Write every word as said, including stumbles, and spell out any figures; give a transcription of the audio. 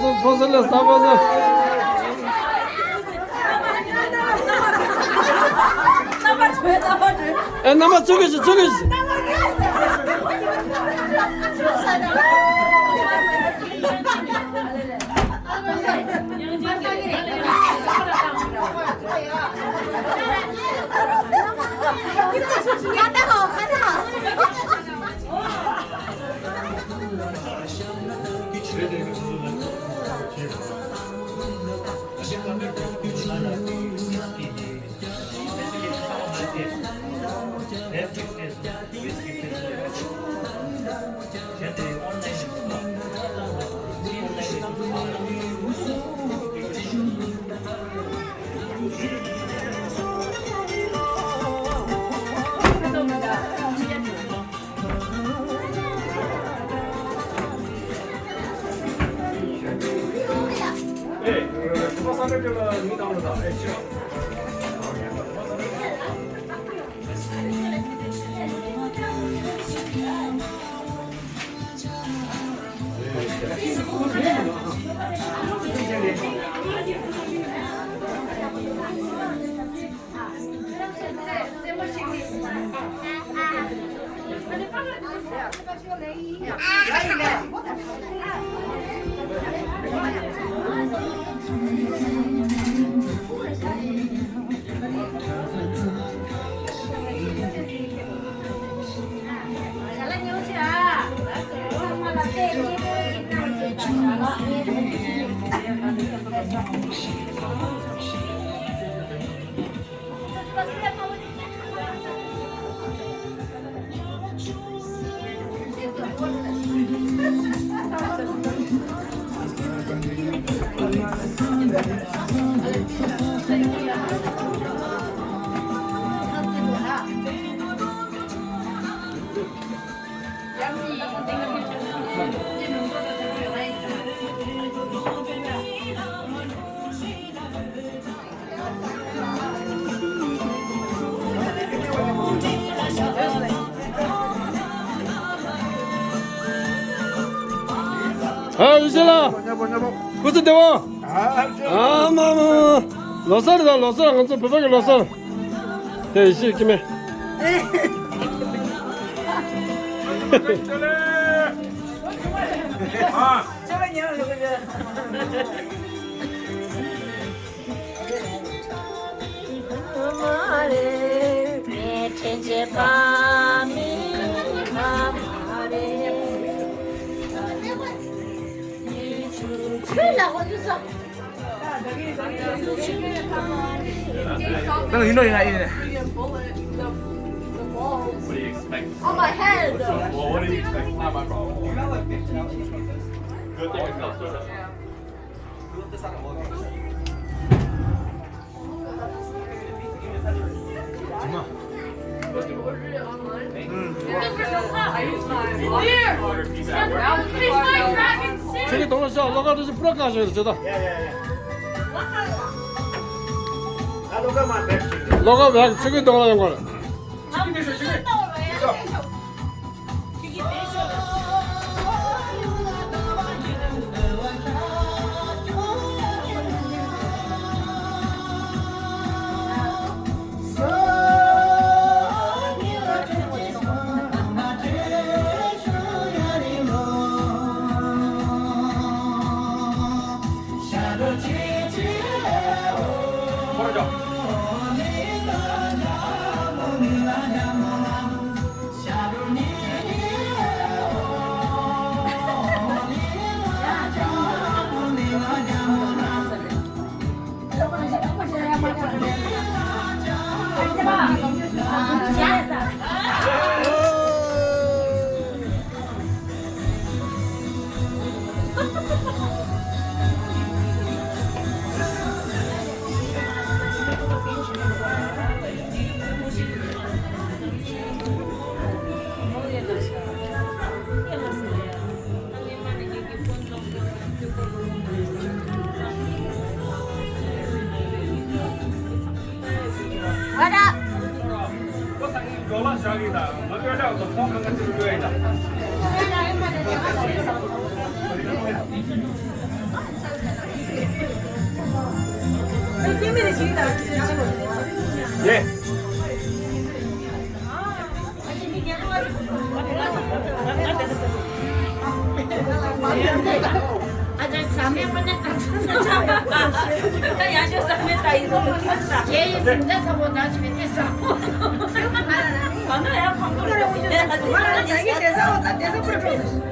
ཕོ་སོ་ལ་ས་ཕོ་སོ། ཨེ་རྣམ་པ་ཚུགས་ཀྱི་ཞིག་ཚུགས་ཀྱི་ཞིག་ཨ་ཡེ་ཤེས་ལགས། སྐུ་གཟུགས་བདེ་པོ། ཨ་མ་མ་མ། ལོ་གསར་དང་ལོ་གསར། ང་ཚོ་བོད་པ་གི་ལོ་གསར། དེ་ཡེ་ཤེས་སྐྱེ་དམན། ཨ། What do you expect? On my head. Well, what do you expect? Not my problem. Good thing it's not so bad. ཁྱེད་ཀྱི་གདོང་ལ་ཤོག། གློག་ཁ་དེ་ཚོ་པུ་ར་དཀར་ཞིག་རེད་ཟེར་ད། གློག་ཁ་བས་ཁྱེད་ཀྱི་གདོང་ལ་ཡོང་གོ། སྐྱེ་མེད་ཞིག་དང་། ཡེ། ཨ་ཅག་ཟ་མའི་པ་ནི་ད་ཚ་ཚ། ད་ཡང་ཞོ་ཟ་མའི་ད་ཡིན་ནོ་ཁྱོད་ཟ། ཁྱེད་ཡིན་ཟིན་ད་ཚ་བོ་ད་ཆུ་དེ་ཟ། ཟ་ན་ཡང་ཁམ་བུ་རེད། ང་རང་ཚ་གི་དེ་ཟ་བོ་ད་དེ་ཟ་བོ་རེད།